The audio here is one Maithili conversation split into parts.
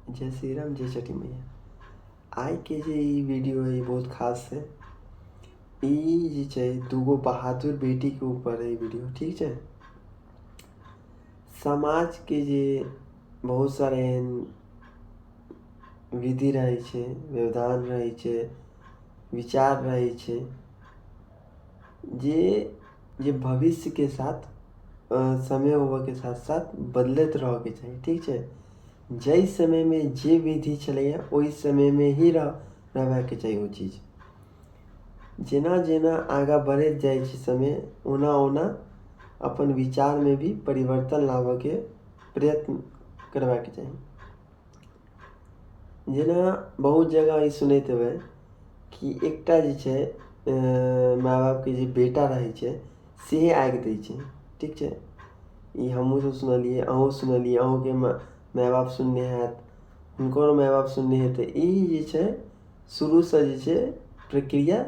जय श्री राम, जय छठी मैया। आइके जे ई वीडियो है ई बहुत खास है। ई जे छै दूगो बहादुर बेटीके ऊपर है ई वीडियो, ठीक छै। समाजके जे बहुत सारा एहन विधि रहै छै, व्यवधान रहै छै, विचार रहै छै, जे जे भविष्यके साथ समय होबऽके साथ साथ बदलैत रहऽके चाही, ठीक छै। जाहि समयमे जे विधि छलैए ओहि समयमे ही रहबाके चाही ओ चीज। जेना जेना आगाँ बढ़ैत जाइ छै समय, ओना ओना अपन विचारमे भी परिवर्तन लाबऽके प्रयत्न करबाके चाही। जेना बहुत जगह ई सुनैत हेबै कि एकटा जे छै माय बापके जे बेटा रहै छै से आगि दै छै, ठीक छै। ई हमहूँ सब सुनलियै, अहूँ सुनलियै, अहूँके माय बाप सुनने हैत, हुनकरो माय बाप सुनने हेतै। ई जे छै शुरूसँ जे छै प्रक्रिया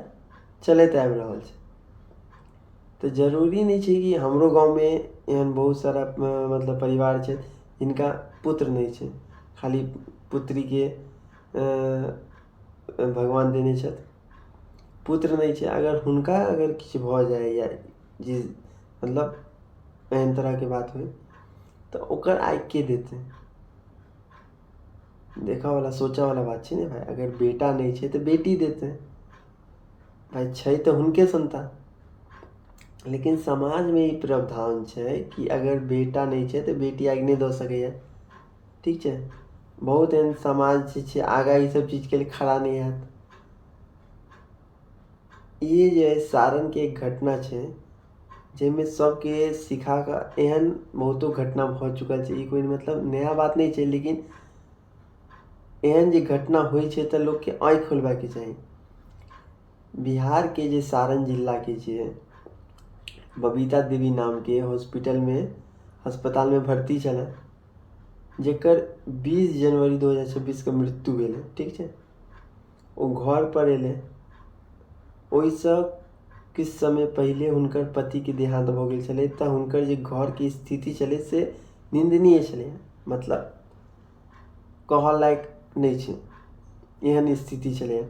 चलैत आबि रहल छै। तऽ जरूरी नहि छै कि हमरो गाँवमे एहन बहुत सारा मतलब परिवार छै जिनका पुत्र नहि छै, खाली पुत्रीके भगवान देने छथि, पुत्र नहि छै। अगर हुनका अगर किछु भऽ जाइ या जे मतलब एहन तरहके बात होइ तऽ ओकर आगि के देतै? देखऽवला सोचऽवला बात छै ने भाइ। अगर बेटा नहि छै तऽ बेटी देतै भाइ, छै तऽ हुनके सन्तान। लेकिन समाजमे ई प्रावधान छै कि अगर बेटा नहि छै तऽ बेटी आगि नहि दऽ सकैए, ठीक छै। बहुत एहन समाज जे छै आगाँ ई सब चीजके लिए खड़ा नहि हैत। ई जे सारणके एक घटना छै जाहिमे सबके सिखा कऽ एहन बहुतो घटना भऽ चुकल छै। ई कोइ मतलब नया बात नहि छै, लेकिन एहन जे घटना होइ छै तऽ लोकके आँखि खोलबाके चाही। बिहारके जे सारण जिलाके जे बबीता देवी नामके हॉस्पिटलमे अस्पतालमे भर्ती छलै, जकर 20 जनवरी 2026के मृत्यु भेलै, ठीक छै। ओ घरपर अयलै, ओहिसँ किछु समय पहिले हुनकर पतिके देहान्त भऽ गेल छलै। तऽ हुनकर जे घरके स्थिति छलै से निन्दनीय छलै, मतलब कहऽ लायक नहि छै, एहन स्थिति छलै।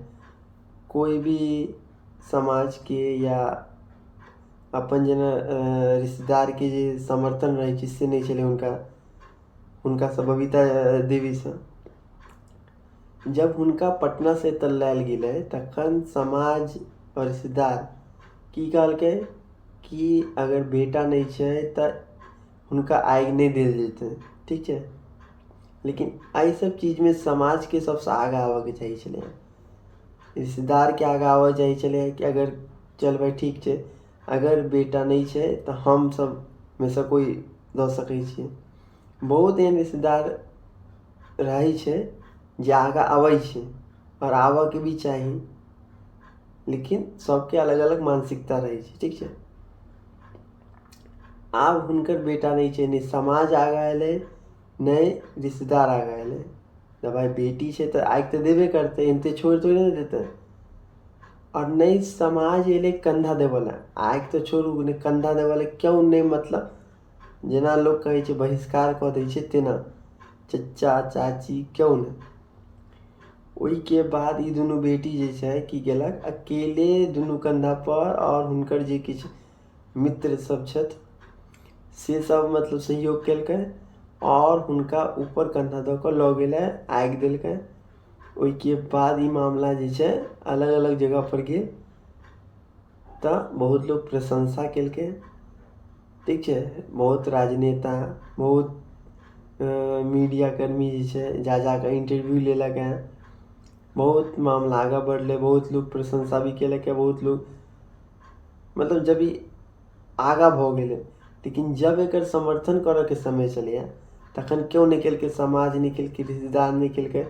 कोइ भी समाजके या अपन जेना रिश्तेदारके जे समर्थन रहै छै से नहि छलै हुनका हुनकासँ, बबीता देवीसँ। जब हुनका पटनासँ एतऽ लायल गेलै तखन समाज आओर रिश्तेदार की कहलकै कि अगर बेटा नहि छै तऽ हुनका आगि नहि देल जेतै, ठीक छै। लेकिन एहि सब चीजमे समाजके सबसँ आगाँ आबऽके चाही छलै, रिश्तेदारके आगाँ आबऽ चाही छलै कि अगर चल भाइ ठीक छै, अगर बेटा नहि छै तऽ हमसबमे सँ कोइ दऽ सकै छियै। बहुत एहन रिश्तेदार रहै छै जे आगाँ अबै छै आओर आबऽके भी चाही, लेकिन सबके अलग अलग मानसिकता रहै छै, ठीक छै। आब हुनकर बेटा नहि छै, नहि समाज आगाँ एलै, नहि रिश्तेदार आगाँ एलै। तऽ भाइ बेटी छै तऽ आगि तऽ देबे करतै, एनाहिते छोड़ि थोड़े ने देतै। आओर नहि समाज एलै कन्धा देबऽ लए, आगि तऽ छोड़ू, नहि कन्धा देबऽ लए केओ नहि, मतलब जेना लोक कहै छै बहिष्कार कऽ दै छै तेना चचा चाची केओ नहि। ओहिके बाद ई दुनू बेटी जे छै की केलक, अकेले दुनू कन्धापर आओर हुनकर जे किछु मित्र सब छथि से सब मतलब सहयोग केलकै आओर हुनका ऊपर कन्धा दऽ कऽ लऽ गेलै, आगि देलकै। ओहिके बाद ई मामला जे छै अलग अलग जगहपर गेल तऽ बहुत लोक प्रशंसा केलकै, ठीक छै। बहुत राजनेता, बहुत मीडियाकर्मी जे छै जा जा कऽ इंटरव्यू लेलक हँ। बहुत मामला आगाँ बढ़लै, बहुत लोक प्रशंसा भी केलक हँ, बहुत लोक मतलब जब ई आगाँ भऽ गेलै। लेकिन जब एकर समर्थन करऽके समय छलैए तखन केओ नहि केलकै, समाज नहि केलकै, रिश्तेदार नहि केलकै।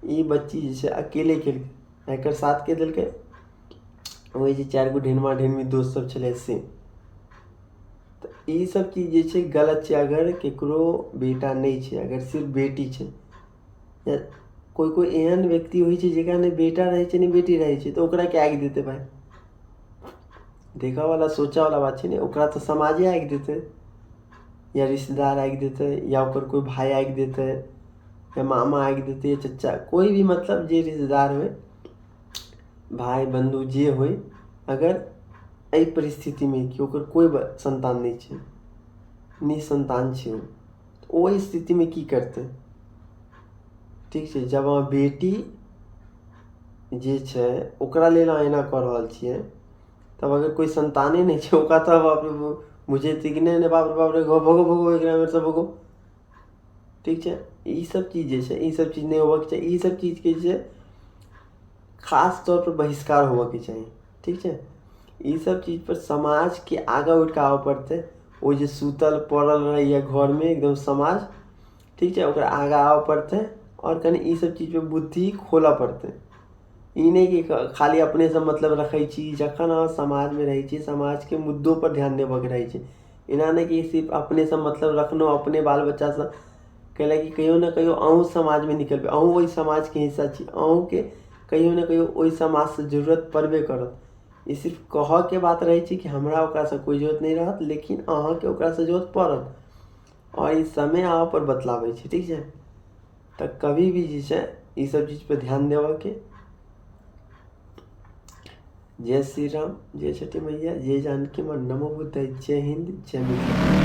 ई बच्ची जे छै अकेले केलकै। एकर साथ के देलकै? ओहि जे चारि गो ढेनमा ढेनमी दोस्त सब छलै से। तऽ ई सब चीज जे छै गलत छै। अगर केकरो बेटा नहि छै, अगर सिर्फ बेटी छै, या कोइ कोइ एहन व्यक्ति होइ छै जकरा नहि बेटा रहै छै नहि बेटी रहै छै, तऽ ओकरा के आगि देतै भाइ? देखऽवला सोचऽवला बात छै ने। ओकरा तऽ समाजे आगि देतै, या रिश्तेदार आगि देतै, या ओकर कोइ भाय आगि देतै। या मामा आगि देतै या चचा, कोइ भी मतलब जे रिश्तेदार होइ, भाय बन्धु जे होइ, अगर एहि परिस्थितिमे कि ओकर कोइ सन्तान नहि छै, निसन्तान छै ओ, तऽ ओहि स्थितिमे की करतै? ठीक छै, जब अहाँ बेटी जे छै ओकरा लेल अहाँ एना कऽ रहल छियै, तब अगर कोइ सन्ताने नहि छै ओकरा, तब बाप रे बुझेतै कि नहि नहि, बाप रे बाप रे, भगो भगो, एकरा बेरसँ भगो। ठीक छै, ईसब चीज जे छै, ईसब चीज नहि होबऽके चाही। ईसब चीजके जे छै खास तौरपर बहिष्कार होबऽके चाही। ठीक छै, ईसब चीजपर समाजके आगाँ उठिकऽ आबऽ पड़तै। ओ जे सुतल पड़ल रहैए घरमे एकदम समाज, ठीक छै, ओकरा आगाँ आबऽ पड़तै आओर कनि ईसब चीजपर बुद्धि खोलऽ पड़तै। ई नहि कि खाली अपनेसँ मतलब रखै छी। जखन अहाँ समाजमे रहै छी, समाजके मुद्दोपर ध्यान देबऽके रहै छै। एना नहि कि सिर्फ अपनेसँ मतलब रखलहुँ, अपने बाल बच्चासँ, कैलाकि कहियो ने कहियो अहूँ समाजमे निकलबै, अहूँ ओहि समाजके हिस्सा छी, अहूँके कहियो ने कहियो ओहि समाजसँ जरूरत पड़बे करत। ई सिर्फ कहऽके बात रहै छै कि हमरा ओकरासँ कोइ जरूरत नहि रहत, लेकिन अहाँके ओकरासँ जरूरत पड़त आओर ई समय अहाँपर बतलाबै छै। ठीक छै, तऽ कभी भी जे छै ईसब चीजपर ध्यान देबऽके। जय श्री राम, जय छठी मैया, जय जानकी माँ, नमो बुद्धाय, जय हिन्द, जय मिथिला।